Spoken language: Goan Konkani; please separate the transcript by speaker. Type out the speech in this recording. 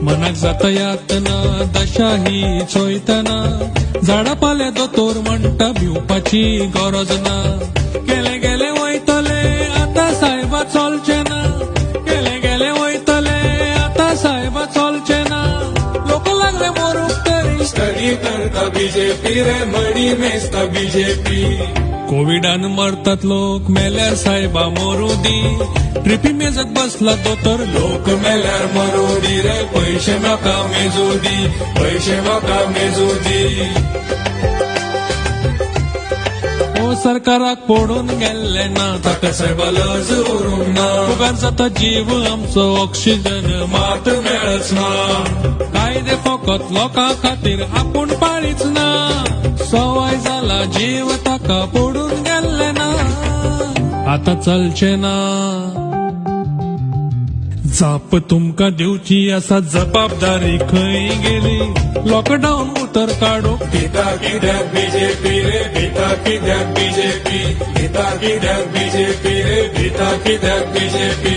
Speaker 1: मनाक जाता यातना दशा ही चोयतना, झाडा पाले दोतोर म्हणटा भिवपाची गरज ना. गेले गेले वयतले आतां सायबा चलचे ना, गेले गेले वयतले आतां सायबा चलचे ना. लोक लागले मरूंक तरी
Speaker 2: स्टडी करता बीजेपी रे, मडी मेजता बीजेपी.
Speaker 1: कोविडान मरतात लोक, मेल्यार सायबा मरूं दी. ट्रिपी मेजत बसला दोतोर,
Speaker 2: लोक मेल्यार मरूं दी रे, पयशे म्हाका मेजूं दी, पयशे म्हाका मेजूं दी.
Speaker 1: ओ सरकाराक पडून गेल्ले ना,
Speaker 2: ताका सायबा लज उरूंक ना,
Speaker 1: फुगार जाता जीव आमचो, ऑक्सिजन
Speaker 2: मात मेळच ना.
Speaker 1: कायदे फकत लोकां खातीर आपूण पाळीच ना. सवाय जाला जीव ताका पडून गेल्ले ना, आतां चलचे ना. जाप तुमकां दिवची आसा, जबाबदारी खंय गेली? लॉकडाऊन उतर काडूंक
Speaker 2: भिता कित्याक बीजेपी रे, भिता कित्याक बीजेपी, भिता कित्याक बीजेपी रे, भिता कित्याक बीजेपी.